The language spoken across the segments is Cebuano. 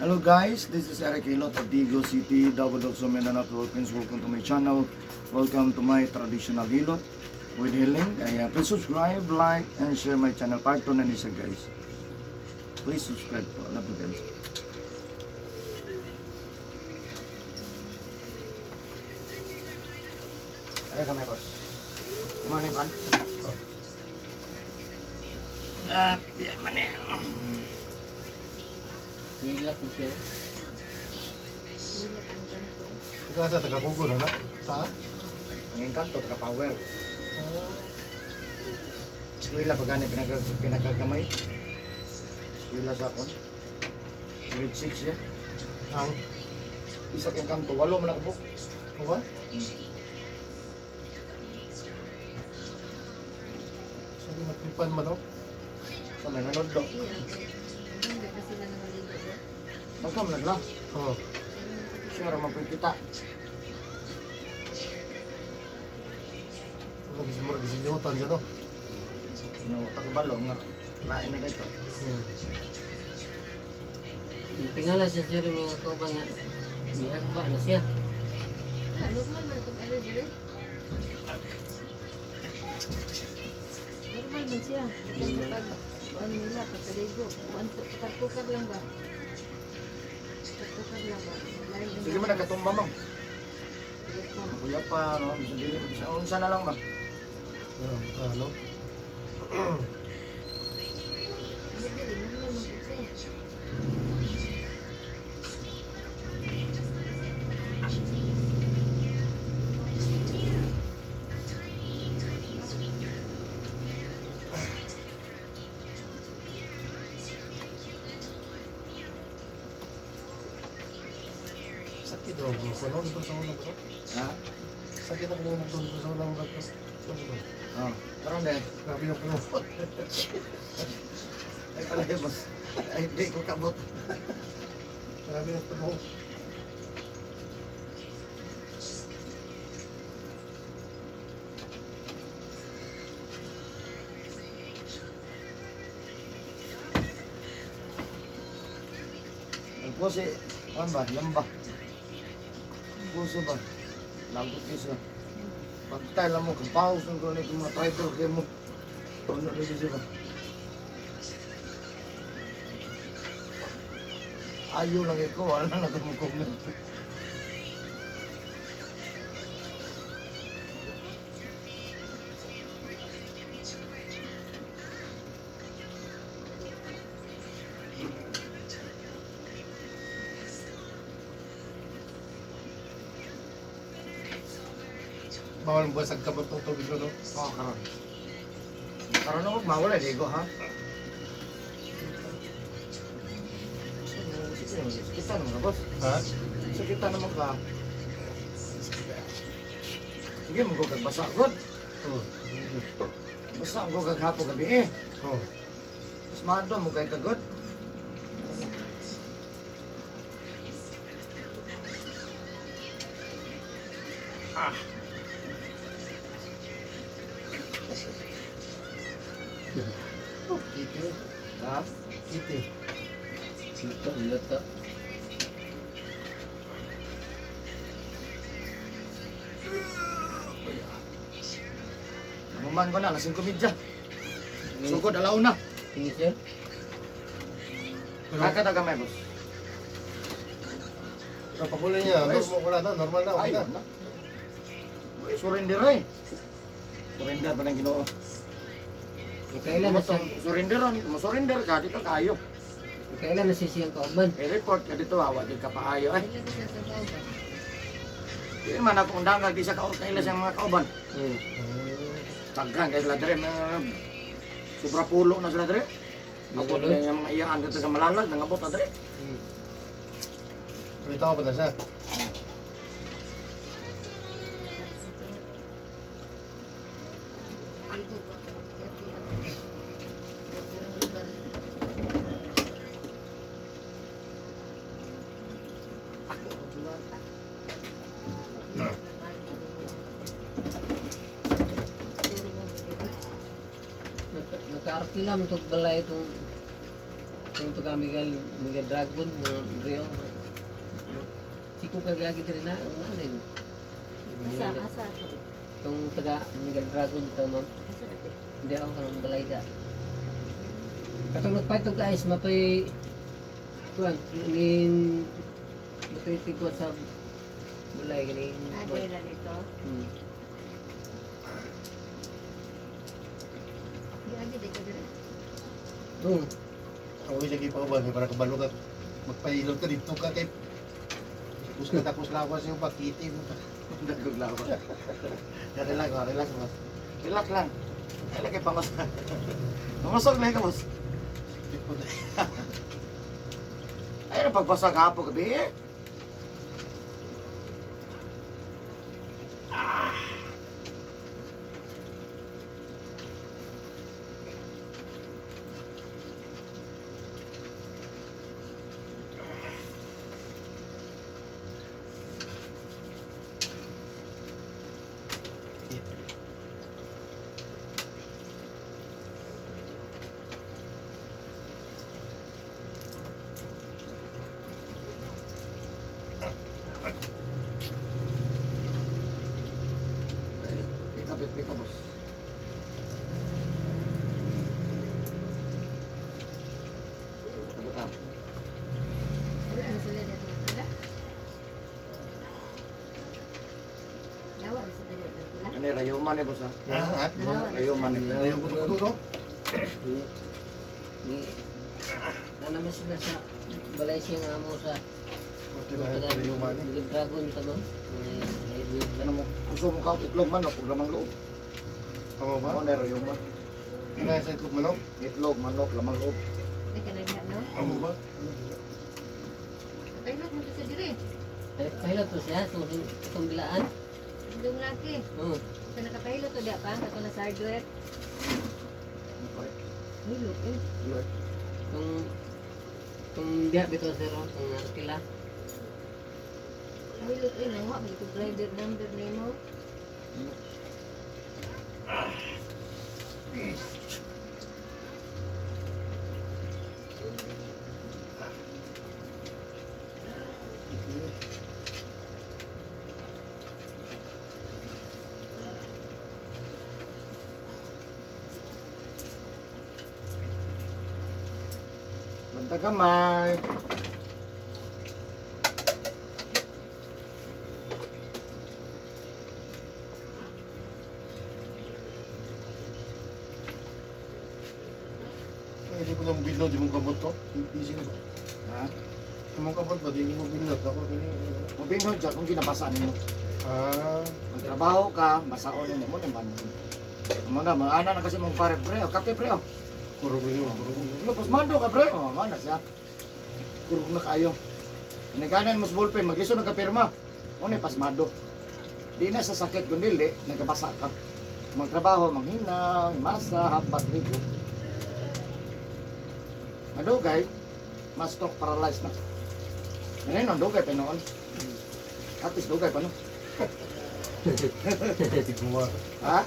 Hello guys, this is Eric Hilot of Digos City, Davao del Sur, Mindanao, Philippines. Welcome to my channel. Welcome to my traditional hilot with healing. Kaya please subscribe, like, and share my channel. Part 2 na ni siya, guys. Please subscribe po. Love you guys. Ay kami, boss. Good morning, pan. Ah, yan man eh. Hilak mo siya. Ikaw sa taga-Kugo na na? Sa? Ang engkanto, taga-power. Eskwela pa gani pinagagamay. Eskwela sa akon. Grade 6 ya. Ang? Isa kang kanto, walo man nakabuk. Ano ba? Sabi nagpipan man oh. Sa may nanodlo. Hindi kasi sila nangaligo doon. Basta man nagla. Oo. Siya ra man kita. Ano kasi murag gisinyotan siya no? No, tagbalo nga. Lain na dito. Tingala siya sir mga kauban nga. Mihagba na siya. Ah, normal man itong area dire. Normal man siya. Kapag kapag kuan nila, pagkaligo. Kuan tukar-tukar lang ba? Tukar-tukar lang ba? Lain ang Sige man nagkatumba mo. Sige pa. Kuya pa no, bisa dili bisa unsa na lang ba. Yeah, ano? Hindi dili, normal man po siya. Sakit daw. Kuno dito sa unang ko. Ha? Sakit ako nung dito sa unang ko. Oh, karon de. Grabe yung puno. Ay pala boss. Ay di ko kabot. Grabe yung puno. Ang pusi, ano ba? Lamba. Puso ba? Lagot isa. Pagtay lang mo, kapaus ng kulit yung mga traitor kayo mo. Ano na siya ba? Ayaw lang ikaw, wala na akong comment. Bawal mo basag ka ba itong tubig no? Oo, karon. Karon ako, mawala, di ko ha? Kita naman ka, boss. Ha? Sakita naman ka. Sige, magugag basa, God. Oo. Basta ang gugag hapo gabi eh. Oo. Mas maando mo kay kagod. Ah. Kiti. Ha? Kiti. Luto, luto. Namuman ko na, alas 5:30. Sugod, alaw na. Sige sir. Pero Kakata gamay, boss. sa pagulay niya, normal wala na, normal na, okay Ay, na. na. Uy, surrender eh. Surrender pa ng Ginoo. Kailan na siya? Surrender, mo surrender ka, dito kayo. Kailan na siya siyang kauban? I-report ka dito, awa, di ka paayo. Ay, Kailan siya sa baba? di man ako undang di sa kaila siyang mga kauban. Hmm. Taghan kay sila dire, mga sobra pulo na sila dire. Ako Ano? na yung mga iyaan dito sa Malalag, nangabot na dire. May tao pa na siya. Ligo pa. Kaya lugar. Nakaarkilam itong balay itong Itong taga Miguel, Miguel Dragon, mga Rio. Si Kuka gagi diri na, ang ano yun. Asa, asa ako. Itong taga Miguel Dragon ito, ma'am. Asa ate. Hindi ako kanang balay ka. Katong nagpahit og ice, matoy kuan nin matoy tigwa sa balay ganing. Ah, dira dito. Giagi di ka dira. Oo. Ang uwi siya kipauban, para kabalo ka. Magpahilot ka dito ka kay Tapos ka tapos lawas yung pakiti mo. Dagog lawa. Relax, relax, boss. Relax lang. Ay, lagi pangos. Pangosog lang ka, boss. Ayun ang pagbasa kahapon gabi eh. Pika, pika, pika, boss. Tabutan. Wala na sila dito. Wala. Yawa na sila dito. Wala. Ano yung rayuman eh, boss ha? Ah, Yawa na Rayuman eh. Ayaw ko ito, no? Ni na naman sila sa balay siya nga mo sa Okay na, ito yung mani. Miguel Dragon ito, ma'am. Ano mo? Gusto mo ka itlog manok, ug lamang loob. Tama ba? Ano na rayuman? Ano sa itlog manok? Itlog, manok, lamang loob. Di ka nagha, no? Tama ba? Patahilot mo to sa dire. Pahilot to siya, itong bilaan. Indong laki. Oo. Sa nakapahilot to di pa, kato na sa hardware. Hilot eh. Itong biya bitaw sir, oh, itong arkila. Hilot eh, nanguha mo ito driver number nimo. Banta kamay. Ay, Hindi ko nang bilog, di mo kabot to. Busy na ba? Ha? Di mo kabot ba? Di mo bilog. Ako, kini. Mabingon dyan kung ginabasaan mo. Ah, Magtrabaho ka, basaon mo mo naman. Mo na, maana na kasi mong pare pre, oh, kape pre. Oh. kurog yun, kurog. Ano, pasmando ka pre. Oh, mana siya. Kurog na kayo. Naganan mo sa ballpen, magliso na ka pirma. Ano pasmado. Di na sa sakit kundi di, nagabasa ka. Magtrabaho, manghina, masa, hapat, ligo. Madugay, mas stroke paralyzed na. Ano yun, ang dugay pa noon. At least dugay pa no. Patiguan. Ha?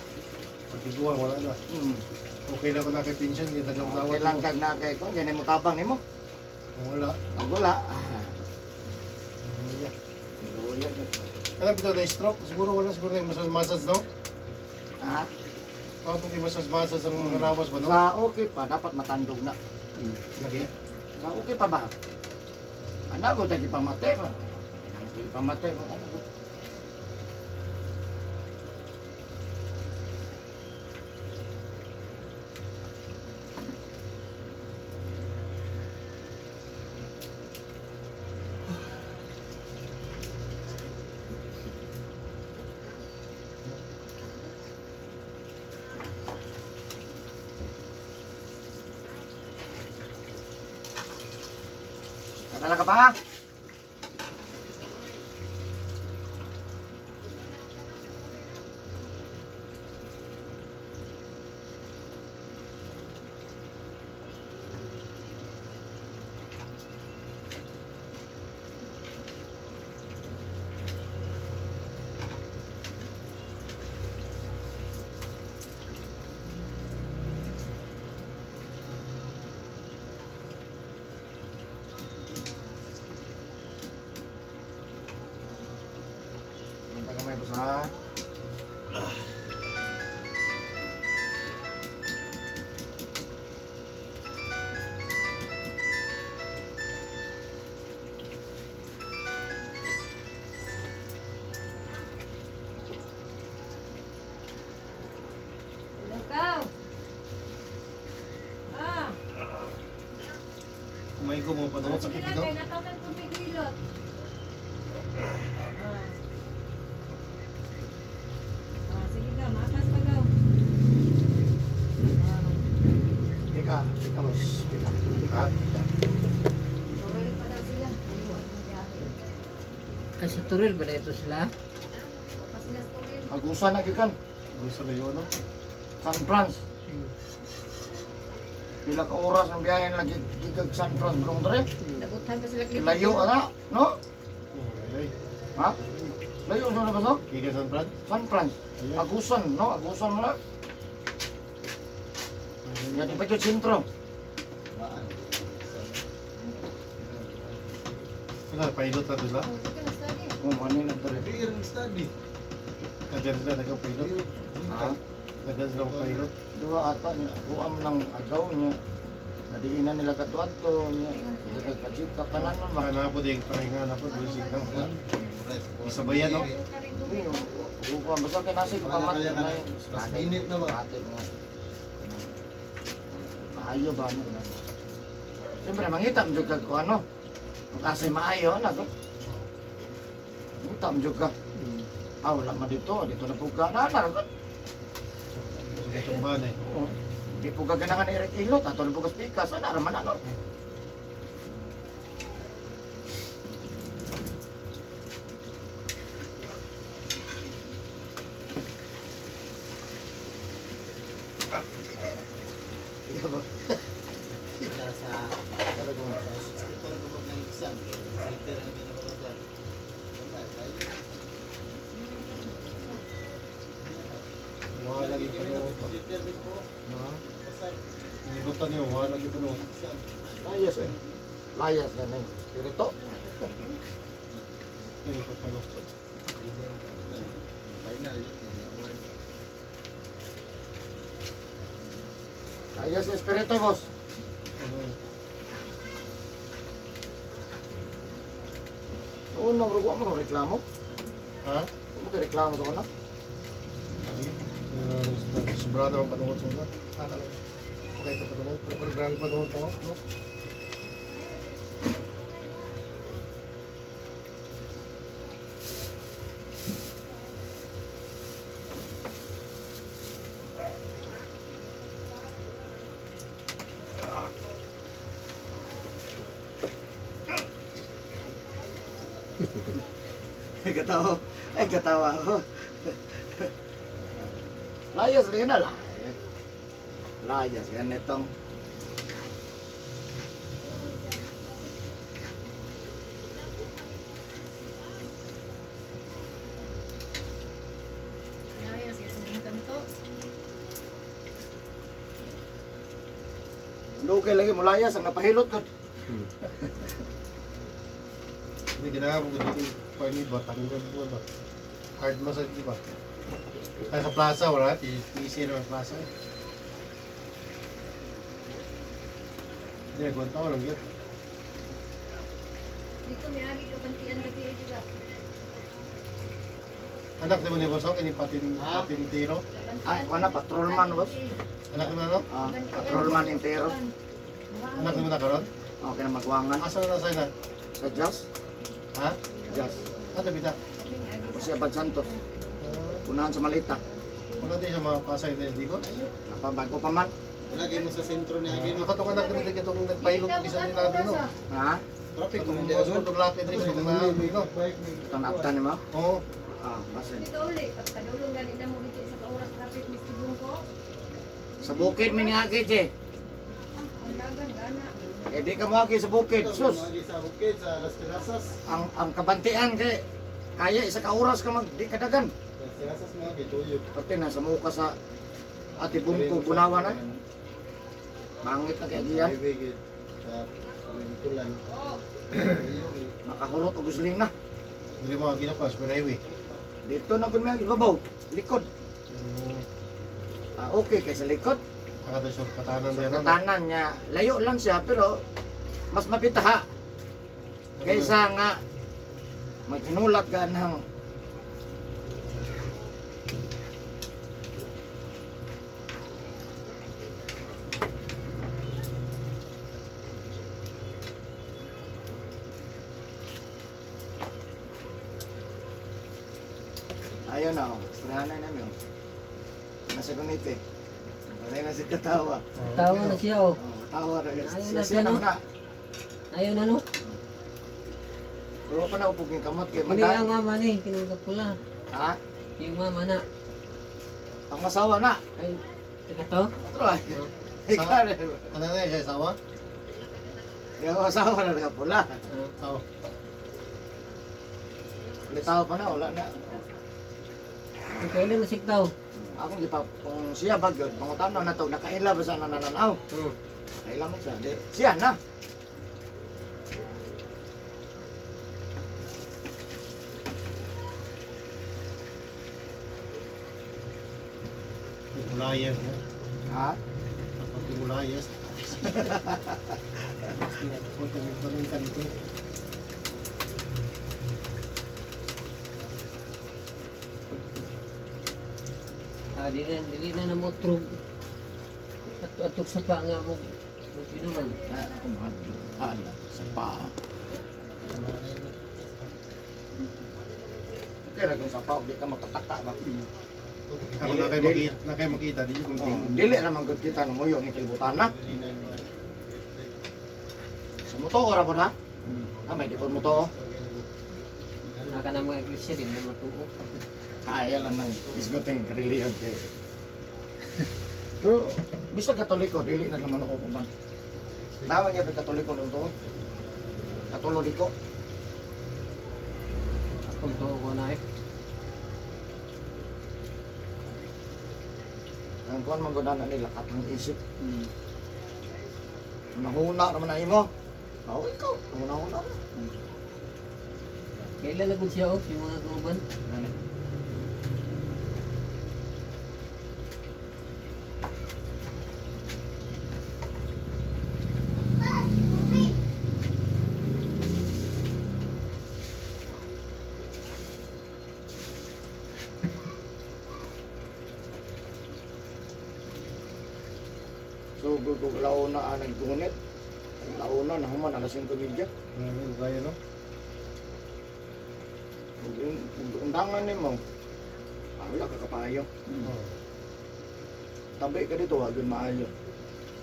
Patiguan, wala na. Okay lang ko na kay pension, hindi tagang Okay tawad. lang kag na kay ko, ganyan mo tabang nimo. Wala. Ang wala. Ah, Yeah. luya na. Alam bitaw na stroke, siguro wala siguro na yung massage-massage, no? Ha? Bakit hindi massage-massage ang mga lawas ba, no? Sa okay pa, dapat matandog na. Lagi. Sa okay pa ba? Anak ko, tagi pamatay ba? Tagi pamatay ba? Ano ko? Katala ka pa? Ha? Hello, Ah, Kumay ko mo panuot sa sige kiti lang, ko. kay nataman ko may hilot. Ah. Ah, sige ka, makas pa gaw. Ah, Ika, ika boss. Ika, ika, ika. tuloy pa daw sila. Ayun, Ay, sa Turil ba na ito sila? Pa sila sa tuloy. Agusan na gikan. Gusto na yun, no? San Franz. Pila ka oras ang biyahe na gigag San Franz bro dre. Nabutan pa sila Layo ana, no? Oh, ay. Ha? Layo sa ba so? Kika San Fran? San Franz. Ayun. Agusan, no? Agusan mo na. Yan pa yung sentro. Wala, pilot na sila. Oh, sige na, study. Oh, Manila dre. Kadyan sila nagka-pilot. Ha? Kadyan sila pilot. Duha ata niya. Kuam ng agaw niya. Nadiinan nila katuadto niya. Kajita kanan man ba? Baka na po din, pahinga na po, bulisig na. Isabayan, no? Hindi, kukuha. Basta kay nasi ko pamat. Last minute na ba? Ate mo. Maayo ba mo? Siyempre, mangita mo jud ka kung ano. Kasi maayo na to. Mangita mo jud ka. Ah, wala man dito. Dito na po ka. Na, na, na. Sige, tumba na eh. Oo. Di po ka ganahan Eric Ilot. Ato na po ka speaker. Sana raman ano. Wala lagi panuot. Ha? Inibutan niyo, wala lagi panuot. Layas eh. Layas na na eh. Spirito. Inibutan panuot. Layas espirito, boss. Ano? Una, bro, mo reklamo. Ha? Mo ka reklamo sa una. Sige. Sobra naman panuot sa una. Ah, talaga. Okay, ito panuot. Pero pero grabe panuot ako, no? Ay, katawa. Ay, katawa ako. Layas rin na lang. Layas yan itong. Ay, sige, sundin to. Lugay lagi mo layas ang napahilot ko. Hindi, ginagawa ko dito yung pangit ba? Tanggal mo ba? Hard massage, di ba? Kaya sa plaza, wala. Easy naman plaza eh. Hindi, kwenta ko lang yun. Dito may agi ka bantian lagi eh, di ba? Anak di mo ni Bosong, ini patin, patintero. Ay, wala patrolman boss. Anak mo na no? Ah, patrolman entero. Anak di mo na karon? Okay na magwangan. Asa na nasa na? Sa Jazz? Ha? Jazz. Ah, tabi na. Jose Abad Santos. Unahan sa Malita. Wala din siya mga pasay na hindi ko. Napabago pa man. Lagi mo sa sentro ni Agino. Nakatong anak ni Bosong itong nagpailot ng isa nila no? Ha? Traffic, kung hindi ako itong laki drin sa mga no? Itong apta ni mo? Oo. Ah, basin. Dito uli, pagpadulong gani na mo dito sa kauras traffic Mr. Bungko. Sa bukid may niagi, che. Ang dagan gana. Eh di ka moagi sa bukid, sus. Lagi sa bukid, sa Las Terrazas. Ang kabantian kay kaya isa ka oras ka mag di kadagan. Las Terrazas mga gituyog. Pati na sa muka sa Ate Bungko Gunawan na. Mangit na kay agian. Highway gid. Sa Kulan. Oh, Nakahulot og gasolina. Hindi mo ang ginapas, pero highway. Dito na kun may ibabaw, likod. Ah, okay kay sa likod. Akata siya katanan Sa din. Ano? katanan niya, layo lang siya pero mas mapitaha kaysa nga maghinulat ka ng Ayun na, oh. Strahanay namin. Oh. Nasa komite. Patay na si Katawa. Tawa na siya oh. Oh, tawa na. Ayun na Siya siya, no? naman na. Ayun ano? Pero pa na upog yung kamot kay Kini Mata. ang mama ni, kinugap pula. Ha? Yung mama na. Ang asawa na. Ay, teka to? Otro ay. Ikaw na. Ano na siya sawa? Yung asawa na nakapula. Ah, Oo. Litaw pa na, wala na. Ang kailan na siktaw? Akong gipa, kung siya bagyod, pangutanaw na to, nakaila ba sa nananaw? Hmm. Kaila mo siya. Di, siya na. Tigulayas na. Ha? Kapag tigulayas. Punta yung panungkan ito. Ah, dili na na mo trug. At atok sa pa nga mo. Mo pinuman. Ah, ako mahal. Ala, sa paa. Okay ra kung sa paa, di ka makataka ba? Ako na kayo makita, na kayo makita di kung Oh, tingin. dili ra man gud kita numuyo ni kalibutan na. Sa moto ora po na. Ah, may di po moto. Naka na mga iglesia din na matuo. Kaya lang nang isguting reliyon kay. Pero bisag Katoliko dili na naman ako kuman. Tama niya pag Katoliko nung to. Katoliko. Akong tuo ko na eh. Ang kuan man gud na nila katang isip. Nahuna naman na imo. Oh, ikaw, nahuna na. Kailan na gud siya oh, yung mga kauban. So gugug launa ang naggunit. Launa na human alas 5:30. Grabe, kaya no? Ug undangan nimo. Ah, wala ka kapayo. Oo. Tabi ka dito, wag yun maayo.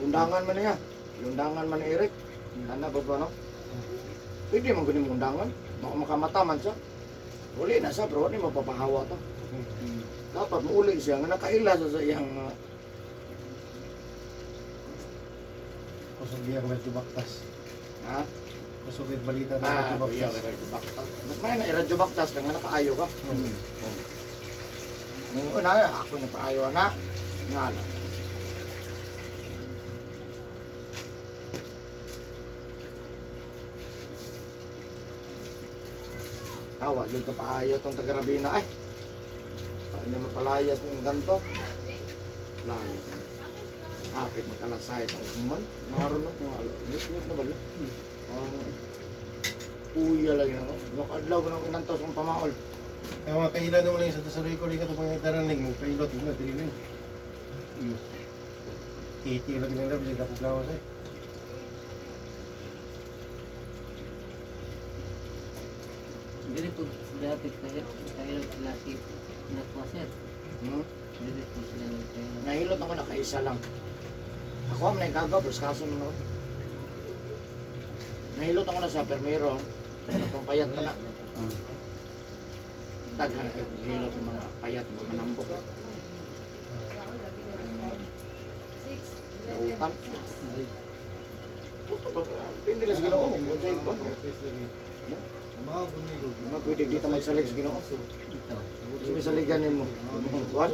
Undangan man niya. Undangan man ni Eric. Ana ba ba no? Pwede man gud mo undangan. Maka makamata man siya. Uli na siya, bro. Ni mapapahawa to. Dapat muuli siya nga nakaila siya sa iyang Kusog diya medyo baktas. Ha? Kusog yung balita na Ah, medyo kuya, baktas. radyo baktas. Mas may na radyo baktas ka nga nakaayo ka. Hmm. Nung una, ako na paayo na. Nga lang. Awa, yun ka paayo tong taga-Rabina ay. Paano mapalayas ng ganto? Layas. Kapit magkalasay ang human. Maroon na kung alo. Ngit-ngit na ba yun? Uya lagi na ako. Makadlaw ko ng inantos ng pamaol. Kaya mga kailan naman lang sa tasaroy ko, rin ka itong mga daraling mo, kailot, yun na, dili na yun. Titi lagi nila, bisa kapuglawas eh. Dili po dati kaya kaya sila si nakuha sir. Hmm? Dili po sila nagkaya. Nahilot ako nakaisa lang. Ako ang nagagaw, pero kaso naman ako. Nahilot ako na sa permero. Itong payat na na. Daghan na hilot ng mga payat, mga manambok. Nautan. Puto ba? Hindi lang sa Ginoo. Kung sa'yo ba? Mga pwede dito magsalig sa Ginoo. Ito. Gusto may saligan nimo. Kuan?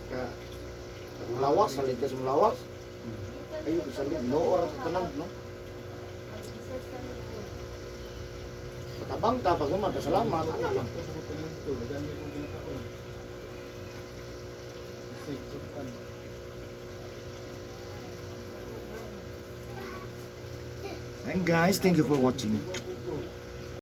Ka lawas, salig ka sa lawas. Ayun, salig. No, oras sa tanan, no? Tabang ta pag umata, salamat. Ano lang. And guys, thank you for watching.